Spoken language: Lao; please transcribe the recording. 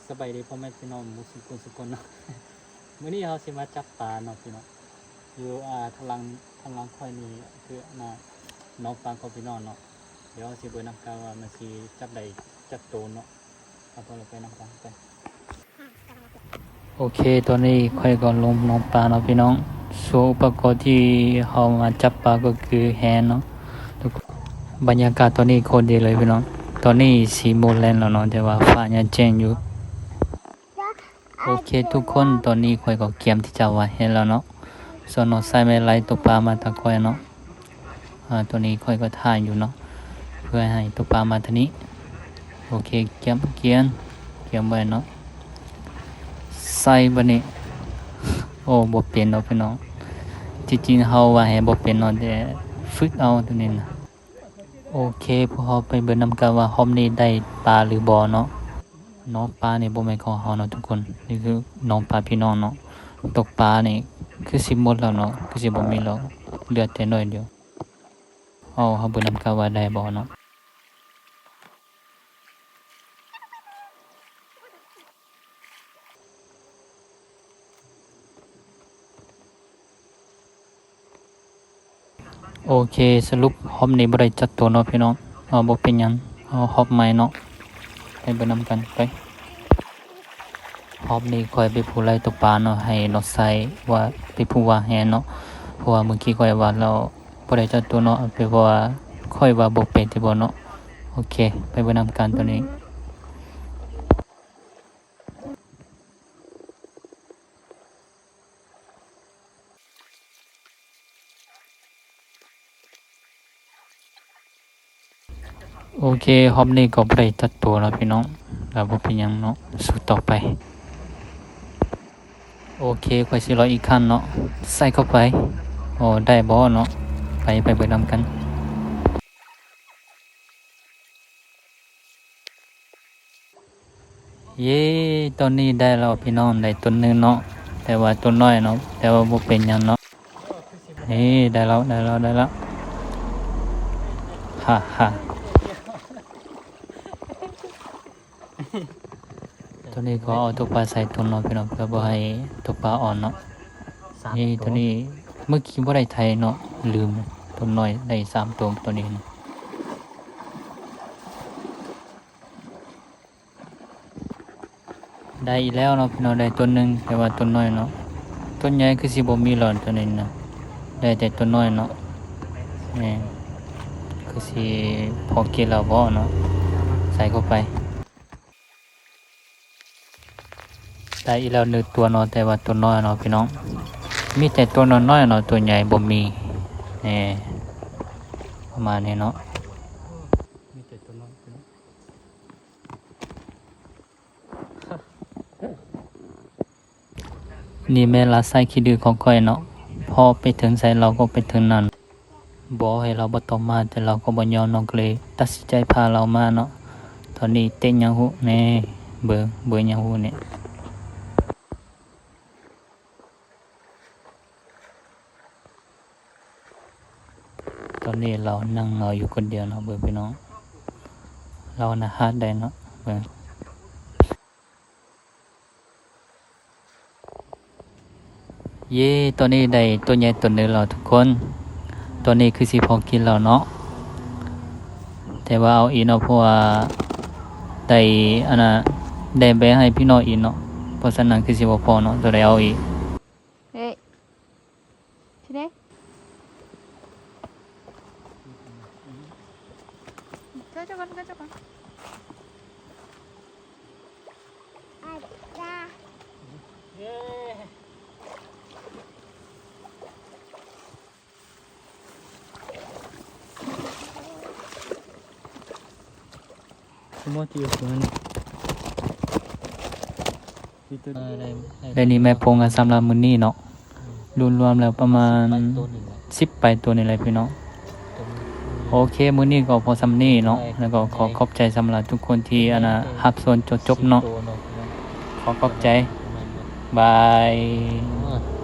ສະບາຍດີພໍ່ແມ່ພີ່ນ້ອງໝູ່ສູ່ຄົນສູ່ຄົນເນາະ. ມື້ນີ້ເຮົາຊິມາຈັບປາເນາະພີ່ນ້ອງ. ຢູ່ ອ່າ ທາງຫຼັງ ທາງຫຼັງຂ້ອຍນີ້ຄື ອ່າ ໜອງປາຂອງພີ່ນ້ອງເນາະ. ດຽວເຮົາຊິເບິ່ງນຳກັນວ່າມັນຊິຈັບໄດ້ຈັກໂຕເນາະ. ເຮົາໄປນຳກັນໄປ. ໂອເຄ ຕອນນີ້ຂ້ອຍກໍລົງໜອງປາເນາະພີ່ນ້ອງ. ສ່ວນອຸປະກອນທີ່ເຮົາມາຈັບປາກໍຄືແຫເນາະ. ບັນຍາກາດຕອນນີ້ໂຄດດີເລີຍພີ່ນ້ອງ. ຕອນນີ້ສີ່ໂມງແລງແລ້ວເນາະ ແຕ່ວ່າຟ້າຍັງແຈ້ງຢູ່. ໂອເຄທຸກຄົນ ຕອນນີ້ຂ້ອຍກໍກຽມທີ່ຈະຫວ່ານແຫແລ້ວເນາະ. ສ່ວນນ້ອງຊາຍແມ່ໄລ່ຕົກປາມາຕາຂ້ອຍເນາະ. ອາ ຕອນນີ້ຂ້ອຍກໍຖ່າຍຢູ່ເນາະ ເພື່ອໃຫ້ຕົກປາມາທາງນີ້. ໂອເຄ ກຽມ ກຽມ ກຽມໄວ້ເນາະ. ໃສ່ບາດນີ້. ໂອ້ ບໍ່ເປັນດອກພີ່ນ້ອງ. ທີ່ຈິງເຮົາຫວ່ານແຫບໍ່ເປັນເນາະ ແຕ່ຝຶກເອົາໂຕນີ້ນະ. ໂອເຄ ພວກເຮົາໄປເບິ່ງນຳກັນວ່າຮອບນີ້ໄດ້ປາຫຼືບໍ່ເນາະ. ໜອງປານີ້ບໍ່ແມ່ນຂອງເຮົາເນາະທຸກຄົນ. ນີ້ຄືໜອງປາພີ່ນ້ອງເນາະ. ຕົກປານີ້ຄືຊິໝົດແລ້ວເນາະ ຄືຊິບໍ່ມີແລ້ວ ເຫຼືອແຕ່ໜ້ອຍດຽວ. ເອົາ ເຮົາເບິ່ງນຳກັນວ່າໄດ້ບໍ່ເນາະ. ໂອເຄ ສະຫຼຸບຮອບນີ້ບໍ່ໄດ້ຈັກໂຕເນາະພີ່ນ້ອງ. ເອົາ ບໍ່ເປັນຫຍັງ ເອົາຮອບໃໝ່ເນາະ. ໄປເບິ່ງນຳກັນໄປ. ຮອບນີ້ຂ້ອຍເປັນຜູ້ໄລ່ຕົກປາເນາະ ໃຫ້ນ້ອງຊາຍວ່າເປັນຜູ້ຫວ່ານແຫເນາະ. ເພາະວ່າມື້ກີ້ຂ້ອຍຫວ່ານແລ້ວບໍ່ໄດ້ຈັກໂຕເນາະ ເພາະວ່າຂ້ອຍຫວ່ານບໍ່ເປັນຕິບໍ່ເນາະ. ໂອເຄ ໄປເບິ່ງນຳກັນໂຕນີ້. ໂອເຄ ຮອບນີ້ກໍບໍ່ໄດ້ຈັກໂຕແລ້ວພີ່ນ້ອງ ແລ້ວບໍ່ເປັນຫຍັງເນາະ ສູ້ຕໍ່ໄປ. ໂອເຄ ຂ້ອຍຊິລອງອີກຄັ້ງເນາະ ໃສ່ເຂົ້າໄປ. ໂອ້ ໄດ້ບໍ່ເນາະ ໄປ ໄປເບິ່ງນຳກັນ. ເຢ້ ຕອນນີ້ໄດ້ແລ້ວພີ່ນ້ອງ ໄດ້ຕົວໜຶ່ງເນາະ ແຕ່ວ່າຕົວນ້ອຍເນາະ ແຕ່ວ່າບໍ່ເປັນຫຍັງເນາະ. ນີ້ ໄດ້ແລ້ວ ໄດ້ແລ້ວ ໄດ້ແລ້ວ ຮາໆ. ຕົວນີ້ກໍເອົາຕົກປາໃສ່ຕົວເນາະພີ່ນ້ອງ ເພື່ອບໍ່ໃຫ້ຕົກປາອ່ອນເນາະ. ນີ້ຕົວນີ້ ເມື່ອກີ້ບໍ່ໄດ້ໄຖເນາະ ລືມ ຕົວນ້ອຍໄດ້ສາມຕົວ ຕົວນີ້ນະ. ໄດ້ອີກແລ້ວເນາະພີ່ນ້ອງ ໄດ້ຕົວໜຶ່ງ ແຕ່ວ່າຕົວນ້ອຍເນາະ ຕົວໃຫຍ່ຄືຊິບໍ່ມີແລ້ວຕົວນີ້ນະ ໄດ້ແຕ່ຕົວນ້ອຍເນາະ. ແມ່ນ ຄືຊິພໍກິນແລ້ວບໍ່ເນາະ ໃສ່ເຂົ້າໄປ. ໄດ້ອີກແລ້ວໜຶ່ງຕົວເນາະ ແຕ່ວ່າຕົວນ້ອຍເນາະພີ່ນ້ອງ ມີແຕ່ຕົວນ້ອຍໆເນາະ ຕົວໃຫຍ່ບໍ່ມີ. ແນ່ ປະມານນີ້ເນາະ. ມີແຕ່ຕົວນ້ອຍພີ່ນ້ອງ. ນີ້ແມ່ນລາໄຊຂີ້ດື້ຂອງຂ້ອຍເນາະ ເພາະໄປເຖິງໃສລາວກໍໄປເຖິງນັ້ນ ບອກໃຫ້ລາວບໍ່ຕ້ອງມາ ແຕ່ລາວກໍບໍ່ຍອມເນາະ ກໍເລີຍຕັດສິນໃຈພາລາວມາເນາະ. ຕອນນີ້ເຕະຫຍັງຮູ້ແນ່ ເບິ່ງ ເບິ່ງຫຍັງຮູ້ແນ່. ຕອນນີ້ລາວນັ່ງເຫງົາຢູ່ຄົນດຽວເນາະ ເບິ່ງພີ່ນ້ອງ ລາວໜ້າຮັກໄດ໋ເນາະ ເບິ່ງ. ເຢ້ ຕອນນີ້ໄດ້ຕົວໃຫຍ່ຕົວໜຶ່ງແລ້ວທຸກຄົນ ຕອນນີ້ຄືຊິພໍກິນແລ້ວເນາະ ແຕ່ວ່າເອົາອີກເນາະ ເພາະວ່າໄດ້ ອັນນ່າ ໄດ້ແບ່ງໃຫ້ພີ່ນ້ອງອີກເນາະ ເພາະສະນັ້ນຄືຊິບໍ່ພໍເນາະ ຕ້ອງໄດ້ເອົາອີກ. 네. 지내? 가져가, 가져가. 아따. 예. Semua tiup dengan. ແລະນີ້ແມ່ນຜົນງານສຳລັບມື້ນີ້ເນາະ ລວມໆແລ້ວປະມານສິບປາຍຕົວນີ້ແຫຼະພີ່ນ້ອງ. ໂອເຄ ມື້ນີ້ກໍພໍສ່ຳນີ້ເນາະ ແລ້ວກໍຂໍຂອບໃຈສຳລັບທຸກຄົນທີ່ ອັນນ່າ ຮັບຊົມຈົນຈົບເນາະ ຂໍຂອບໃຈ ບາຍ.